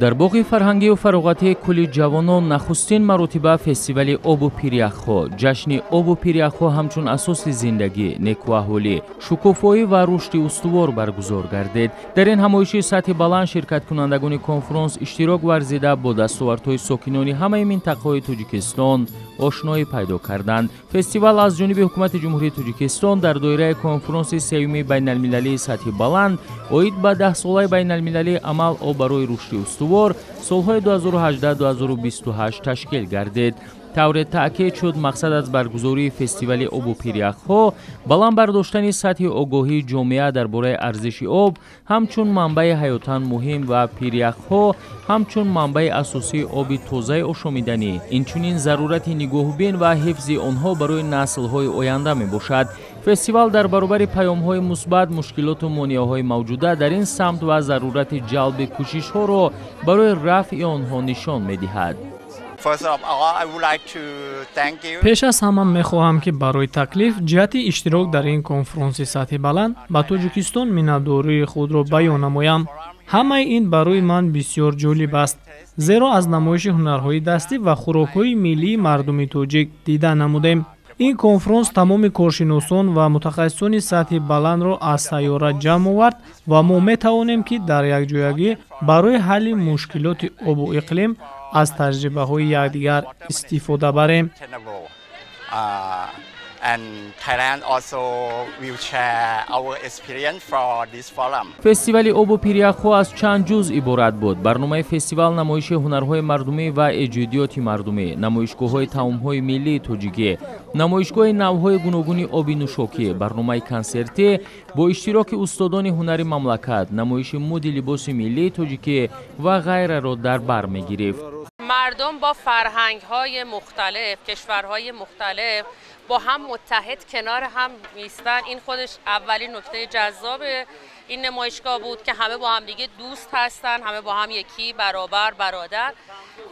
Дар боғи фарҳангию фароғатии Кӯли ҷавонон нахустин маротиба фестивали обу пиряхҳо, ҷашни обу пиряхҳо ҳамчун асоси зиндагӣ, некӯаҳолӣ, шукуфоӣ ва рушди устувор баргузор гардид. Дар ин ҳамоиши сатҳи баланд ширкаткунандагони конфронс иштирок варзида, бо дастовардҳои сокинони ҳамаи минтақаҳои Тоҷикистон ошноӣ пайдо карданд. Фестивал аз ҷониби Ҳукумати Ҷумҳурии Тоҷикистон дар доираи конфронси сеюми байналмилалии сатҳи баланд оид ба 10-солаи байналмилалии амал «Об барои рушди устувор» солҳои 2018-2028 ташкил гардид. Тавре таъкид шуд, мақсад аз баргузории фестивали обу пиряхҳо баланд бардоштани сатҳи огоҳии ҷомеа дар бораи арзиши об ҳамчун манбаи ҳаётан муҳим ва пиряхҳо ҳамчун манбаи асосии оби тозаи ошомиданӣ, инчунин зарурати нигоҳубин ва ҳифзи онҳо барои наслҳои оянда мебошад. Фестивал дар баробари паёмҳои мусбат, мушкилоту монеаҳои мавҷуда дар ин самт ва зарурати ҷалби кӯшишҳоро барои рафъи онҳо нишон медиҳад. Пеш аз ҳама мехоҳам, ки барои таклиф ҷиҳати иштирок дар ин конфронси сатҳи баланд ба Тоҷикистон миннатдории худро баён намоям. Ҳамаи ин барои ман бисёр ҷолиб аст, зеро аз намоиши ҳунарҳои дастӣ ва хӯрокҳои миллии мардуми тоҷик дида намудем. Ин конфронс тамоми коршиносон ва мутахассисони сатҳи баландро аз сайёра ҷамъ овард ва мо метавонем, ки дар якҷоягӣ барои ҳалли мушкилоти обу иқлим аз таҷрибаҳои якдигар истифода барем. And Thailand also will share our experience for this forum. Фестивали обу пиряхҳо аз чанд ҷузъ иборат буд. Барномаи фестивал намоиши ҳунарҳои мардумӣ ва эҷодиёти мардумӣ, намоишгоҳҳои таомҳои миллии тоҷикӣ, намоишгоҳи навъҳои гуногуни оби нӯшокӣ, барномаи консертӣ бо иштироки устодони ҳунари мамлакат, намоиши муди либоси миллии тоҷикӣ ва ғайраро дар бар мегирифт. Мардум бо фарҳангҳои мухталиф, кишварҳои мухталиф бо ҳам муттаҳид канори ҳам می‌ایستن. این خودش اولین نکته جذاب این نمایشگاه بود که همه با هم دیگه دوست هستن، همه با هم یکی، برابر، برادر.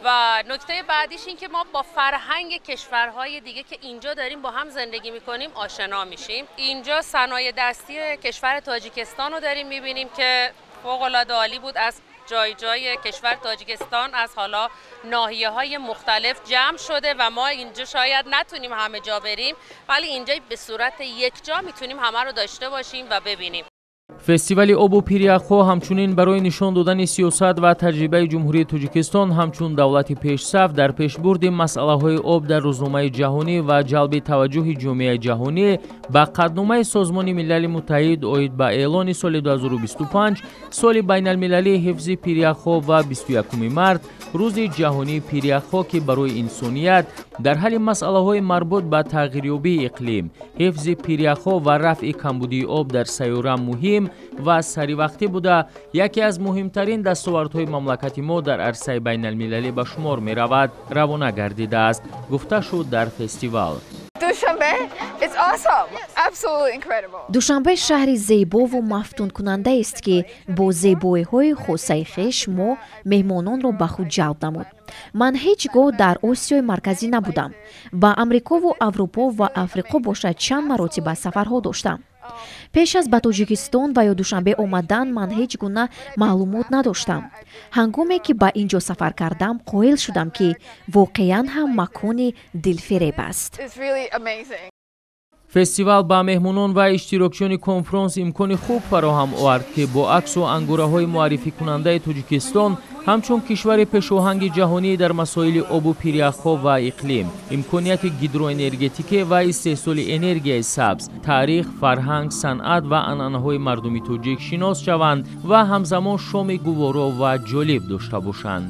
و نکته بعدیش این که ما با فرهنگ کشورهای دیگه که اینجا داریم با هم زندگی میکنیم آشنا میشیم. اینجا صنایع دستی کشور تاجیکستان رو داریم میبینیم که فوق العاده عالی بود. از جای جای کشور تاجیکستان، از حالا ناحیه های مختلف جمع شده و ما اینجا شاید نتونیم همه جا بریم، ولی اینجا به صورت یک جا میتونیم همه رو داشته باشیم و ببینیم. Фестивали обу пиряхҳо ҳамчунин барои нишон додани сиёсат ва таҷрибаи Ҷумҳурии Тоҷикистон ҳамчун давлати пешсаф дар пешбурди масъалаҳои об дар рӯзномаи ҷаҳонӣ ва ҷалби таваҷҷӯҳи ҷомеаи ҷаҳонӣ ба қатъномаи Созмони Милали Муттаҳид оид ба эълони соли 2025 соли байналмилалии ҳифзи пиряхҳо ва 21 март рӯзи ҷаҳонии пиряхҳо, ки барои инсоният дар ҳалли масъалаҳои марбут ба тағйирёбии иқлим, ҳифзи пиряхҳо ва рафъи камбудии об дар сайёра муҳим ва саривақтӣ буда, яке аз муҳимтарин дастовардҳои мамлакати мо дар арсаи байналмилалӣ ба шумор меравад, равона гардидааст, гуфта шуд дар фестивал. Душанбе шаҳри зебову мафтункунандаест, ки бо зебоиҳои хосаи хеш мо меҳмононро ба худ ҷалб намуд. Ман ҳеҷ гоҳ дар Осиёи Марказӣ набудам. Ба Амрикову Аврупо ва Африқо бошад, чанд маротиба сафарҳо доштам. Пеш аз ба Тоҷикистон ва ё Душанбе омадан ман ҳеҷ гуна маълумот надоштам. Ҳангоме ки ба ин ҷо сафар кардам, қоил шудам, ки воқеан ҳам макони дилфиреб аст. Фестивал ба меҳмонон ва иштирокчиёни конфронс имкони хуб фароҳам овард, ки бо аксу ангураҳои муаррификунандаи Тоҷикистон ҳамчун кишвари пешоҳанги ҷаҳонӣ дар масоили обу пиряхҳо ва иқлим, имконияти гидроэнергетикӣ ва истеҳсоли энергияи сабз, таърих, фарҳанг, санъат ва анъанаҳои мардуми тоҷик шинос шаванд ва ҳамзамон шоми гуворо ва ҷолиб дошта бошанд.